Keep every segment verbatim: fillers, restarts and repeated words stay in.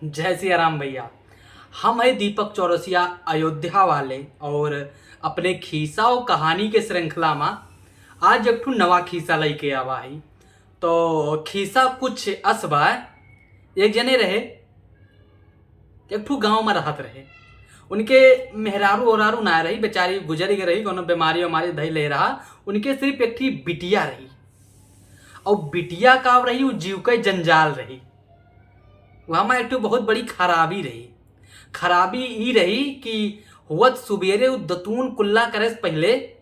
जय सिया राम भैया, हम है दीपक चौरसिया अयोध्या वाले और अपने खीसा और कहानी के श्रृंखला मा आज एक ठो नवा खीसा लइके आवा ही। तो खीसा कुछ अस बा। एक जने रहे, एक ठो गाँव मा रहत रहे। उनके मेहरारू ओरारू ना रही, बेचारी गुजर गई रही, कोनो बीमारी उमारी धई ले रहा। उनके सिर्फ एक ठी बिटिया रही। और बिटिया का रही, उ जीव के जंजाल रही। वहाँ मा एक ठो बहुत बड़ी खराबी रही। खराबी ई रही कि होत सुबेरे उ दतून कुल्ला करे से पहिले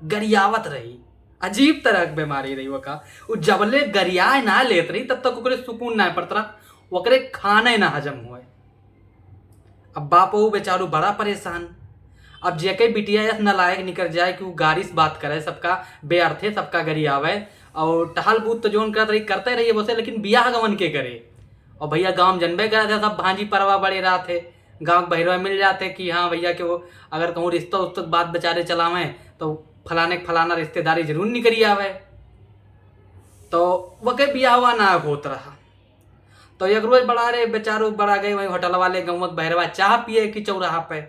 गरियावत रही। अजीब तरह के बीमारी रही ओका। उ जबले गरियाए ना लेत रही, तब तक ओकरे सुकून ना पड़त रहा, ओकरे खाने ना हजम होए। अब बापो बेचारू बड़ा परेशान। अब जेके बिटिया यस नालायक निकर जाए कि उ गारी से बात करे, सबका बेअर्थे, सबका गरियावे, और टहल बूत तो जौन करत रही, करते रही वैसे, लेकिन बियाह गवन के करे? और भैया गाँव में जनबे करत है, सब भांजी परवा बड़े रहत है, गाँव के बहिरवा मिल जाते कि हाँ भैया के वो अगर कहूँ रिश्ता उस्ता बात बेचारे चलावे तो फलाने के फलाना रिश्तेदारी जरूर निकरी आवे। तो वके बियाहवा ना होत रहा। तो एक रोज बड़ा रे बेचारू बड़ा गए वहीं होटल वाले गाँव के बहिरवा चाह पिए की चौराहा पे।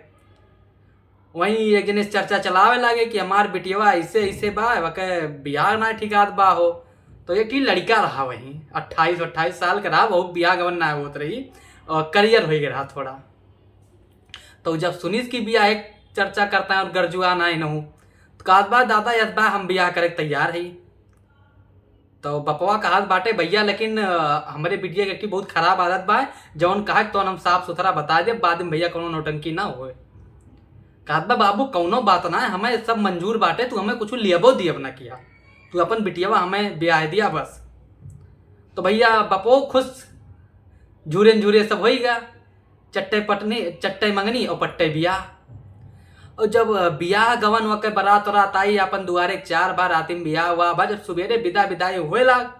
वहीं एक जने से चर्चा चलावे लागे कि हमार बिटियवा ऐसे ऐसे बा, वके बियाह ना ठिकात बा हो। तो एक ही लड़का रहा वहीं, अट्ठाईस अट्ठाईस साल का रहा, बहुत बियाह गवन ना होत रही और करियर हो गया रहा थोड़ा। तो जब सुनिस कि बियाह एक चर्चा करता है और गरजुआ ना इनहू, तो कहत बा, "दादा यस बा, हम बियाह करे के तैयार है।" तो बपवा कहत बाटे, "भैया लेकिन अ, हमरे बिटिया के एक ठे बहुत खराब आदत बा, जौन कहा तो हम साफ सुथरा बता दे, बाद में भैया कोनो नौटंकी ना होए।" कहत बा, "बाबू कौनो बात ना है, हमें सब मंजूर बाटे, तू हमें कुछ लियबो दियब ना किया, तू अपन बिटियावा हमें ब्याह दिया बस।" तो भैया बपो खुश, झूरे झूरे सब होइगा, चट्टे पटनी, चट्टे मंगनी और पट्टे बियाह। और जब बियाह गवन वके बरात रात आई, अपन दुआरे के चार बार राती में बियाह हुआ बा, जब सुबेरे बिदा बिदाई हुए लाग,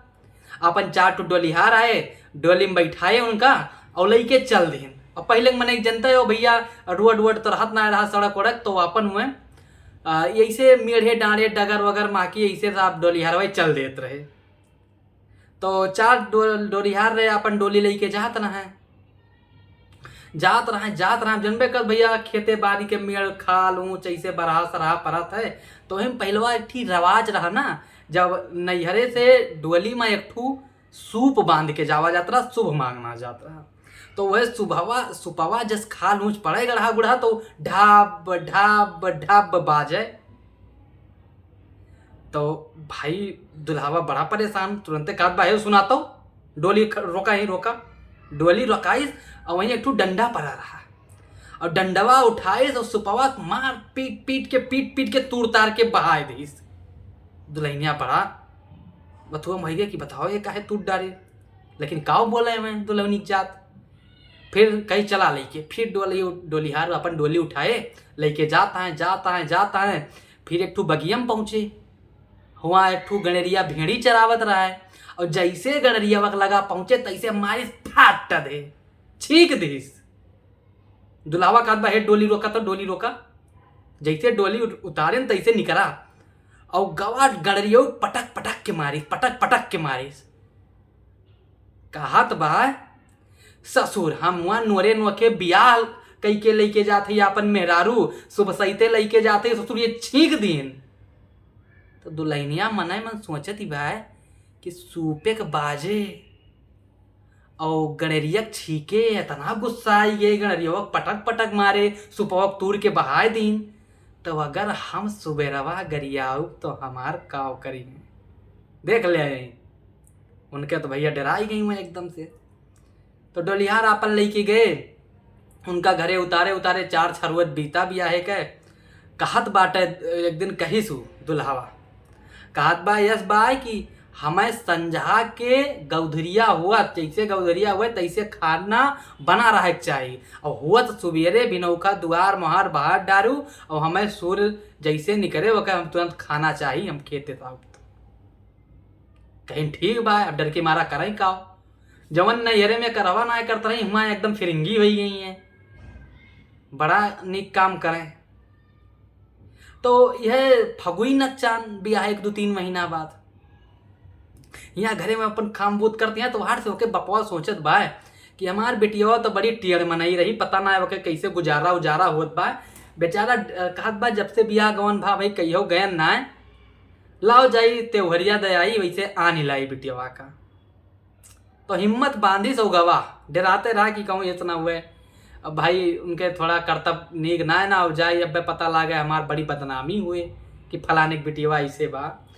अपन चार ठो डोलिहार आए, डोली में बैठाए उनका और लइके चल दिहिन। और पहिले के मने जनता हो भैया, रोड वोड तो रहत ना रहा, सड़क वड़क तो अपन हुए, आ, ऐसे मेढ़े डाँड़े डगर वगर माकी ऐसे साफ डोलिहार वही चल देत रहे। तो चार डो-, डोलिहार रहे, अपन डोली लइके जात रहे, जात रहे, जात रहे। जनबे कर भैया, खेते बाड़ी के मेड़ खाल ऊँच ऐसे बरहा सरहा परत है। तो वही में पहिलवा एक ठी रवाज रहा ना, जब नैहरे से डोली में एक ठू सूप बांध के जावा जात रहा, शुभ मांगना जात रहा। तो वह सुबहवा, सुपवा जस खाल ऊँच पड़े गढ़ा गुढ़ा, तो ढाब ढाब ढाब बाजे। तो भाई दुल्हावा बड़ा परेशान, तुरंते कहत बा, "हे सुना तो, डोली ख-, रोका ही रोका।" डोली रोकाइस और वहीं एक ठू डंडा पड़ा रहा और डंडवा उठाइस और सुपवा मार पीट पीट के, पीट पीट के, तूड़ तार के बहाए दिस। दुल्हनिया बड़ा बथुआ मर गया कि बताओ ये काहे तूड़ डारे, लेकिन काव बोले मैं दुल्हनी के जात। फिर कहीं चला लइके, फिर डोली, डोलिहार अपन डोली उठाए लइके जाता है, जाता है, जाता है। फिर एक ठू बगिया में पहुँचे, हुआ एक ठू गणेरिया भेड़ी चरावत रहा है और जैसे गणेरिया वक लगा पहुँचे तैसे मारिस फाट दे, छींक दिस। दुल्हावा कहत बा, "हे डोली रोका तो, डोली रोका।" जैसे डोली उत-, उतारे न तैसे निकरा और गवा गणेरिया पटक पटक के मारिस, पटक पटक के मारिस। कहत बा, "ससुर, हम हुआ नोरे नोखे बियाह कई के लइके जात ही अपन मेहरारू, सुबह सैते लइके जात ही ससुर, ये छींक दीन।" तो दुल्हनिया मने मन सोचत ही बा कि सूपे के बाजे और गणेरिया के छींके, इतना गुस्सा आई गए, गणेरिया पटक पटक मारे, सुपवा तूड़ के बहाए दीन। तो अगर हम सुबेरवा गरियाऊ तो हमार काव करी? देख ले, उनके तो भैया डराई गई हुए एकदम से। तो डोलिहार आपन लइके गए, उनका घरे उतारे उतारे चार छरुअत बीता बियाहे के। कहत बाटे, एक दिन कहिसु दुल्हावा, कहत बा, "यस बा कि हमें संझा के गौधरिया हुआ, जैसे गौधरिया हुआ तैसे खाना बना रहे के चाही, और हुआ तो सुबेरे बिनौखा दुआर मोहार बाहर डारू, और हमें सूर्य जैसे निकरे ओके हम तुरंत खाना चाही, हम खेते साहब।" कहीं ठीक बा, अब डर के मारा करें का? जवन नैहरे में करवा ना करत रही, हुआ एकदम फिरिंगी होई गई है। बड़ा नीक काम करें। तो यह फगुई नच्चान बियाह एक दो तीन महीना बाद यहाँ घरे में अपन काम बूत करते हैं, तो हार से होके बपवा सोचत बा कि हमार बिटियवा तो बड़ी टेढ़ मनई रही, पता ना है ओके कैसे गुजारा उजारा होत बा। बेचारा, अ, कहत बा, "जब से बियाह गवन भा भाई, कहियो गयन ना है, लाओ जाई त्योहरिया दे आई, वैसे आन लाई बिटियवा का।" तो हिम्मत बांधी सो गवा, डराते रहा कि कहूँ ये तो ना हुए, अब भाई उनके थोड़ा करतब नीक ना है ना हो जाए, अब पता लागे हमार बड़ी बदनामी हुए कि फलाने के बिटियवा ऐसे बा।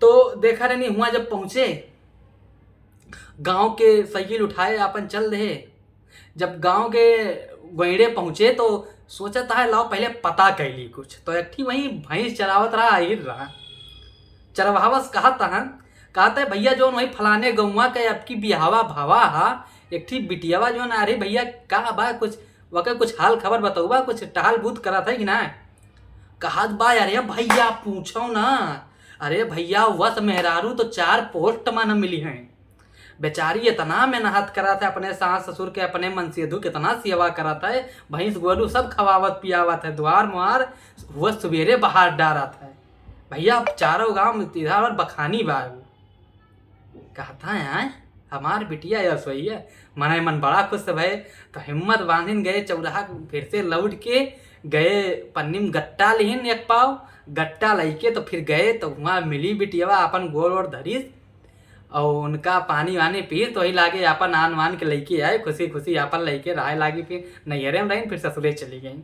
तो देखा रहनी हुआ, जब पहुँचे गाँव के साइकिल उठाए आपन चल रहे। जब गाँव के गोइड़े पहुँचे तो सोचत है, लाओ पहले पता कैली कुछ। तो एक ठी वहीं भैंस चरावत रहा, आहिर रहा, चरवावस कहत हन, कहत है, "भैया जौन वही फलाने गौवा के अबकी बियाहवा भवा हा, एक ठी बिटियवा जौन आ रही भैया, का बा कुछ, वके कुछ हाल खबर बतौबा, कुछ टहल बूत करत है कि ना?" कहत बा, "अरे भैया पूछो ना, अरे भैया वस मेहरारू तो चार पोस्ट मा न मिली हैं।" बेचारी इतना मेहनत करत है, अपने सास ससुर के, अपने मनसेधु कितना सेवा करत है, भैंस गोरू सब खवावत पियावत है, द्वार मुहार हुआ सुबेरे बहार डारत है। भैया, अब चारों गांव में इधर बखानी बा। कहता है, "आय, हमार बिटिया यस होई है।" मने मन बड़ा खुश भए, तो हिम्मत बांधिन गए चौराहा, फिर से लौट के गए, पन्नी में गट्टा लिहिन एक पाव, गट्टा लइके तो फिर गए, तो हुआ मिली बिटियवा, अपन गोड़ ओड़ धरिस, और उनका पानी वानी पी, तो वही लागे आपन आन वान के लइके आए, खुशी खुशी आपन लइके रहे लागी, फिर नैहरे में रहिन, फिर ससुरे चली गई।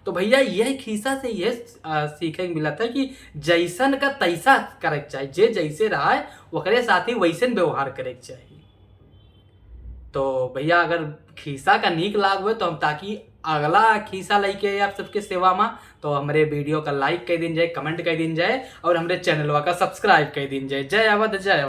तो भैया, यह खीसा से यह, अ, सीखे के मिलत है कि जैसन का तैसा करे के चाही, जे जैसे रहे, ओकरे साथे वैसन व्यवहार करे के चाही। तो भैया, अगर खीसा का नीक लाग हुए, तो हम ताकि अगला खीसा लइके आप सबके सेवा में, तो हमरे video का like कर दीन जाए, comment कर दीन जाए, और हमरे चैनलवा का subscribe कर दीन जाए। जय अवध, जय अवध।